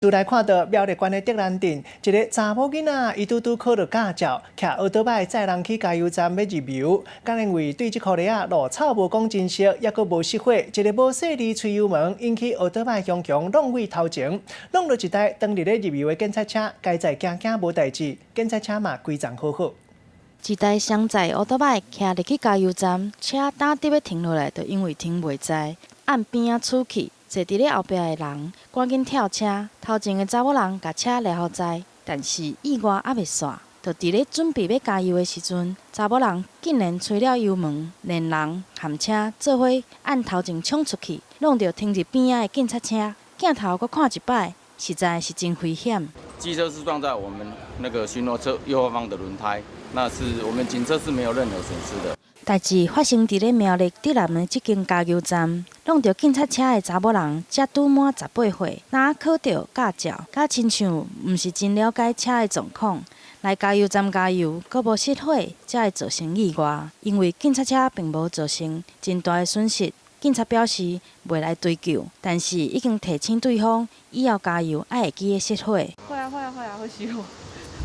就來看到苗栗縣的竹南鎮，一个查某囡仔，伊拄拄考著駕照，騎歐多擺載人去加油站欲入油，敢因為對這箍犁仔路草無講真熟，抑閣無熄火，一个無細膩催油門，引起歐多擺雄雄挵位頭前，挵著一台當日咧入油的警察車，佳哉驚驚無代誌，警察車嘛規叢好好。一台雙載歐多擺騎入去加油站，車焦急欲停落來，就因為停袂載，按邊仔出去。坐佇咧後壁的人趕緊跳車，頭前的查某人共車掠予載，但是意外猶未煞，就佇咧準備欲加油的時陣，查某人竟然催了油門，連人含車做伙按頭前衝出去，挵著停佇邊仔的警察車，鏡頭閣看一擺，實在是真危險。機車是撞在我們那個巡邏車右後方的輪胎，那是我們警車是沒有任何損失的。代誌發生佇咧苗栗竹南的這間加油站，挵著警察車的查某人才拄滿18歲，若考著駕照，敢親像毋是真了解車的狀況，來加油站加油，閣無熄火，才會造成意外。因為警察車並無造成真大的損失，警察表示袂來追究，但是已經提醒對方以後加油愛會記得熄火。會啊會啊會啊，會熄火，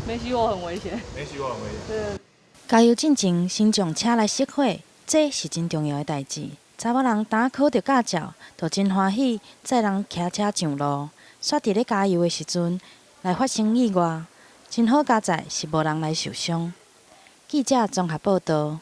沒熄火很危險。沒熄火很危險。對。加油進前，先將車來熄火，這是真重要的代誌。查某人當考著駕照，就真歡喜載人騎車上路，煞佇咧加油的時陣來發生意外，真好佳哉是無人來受傷。記者綜合報道。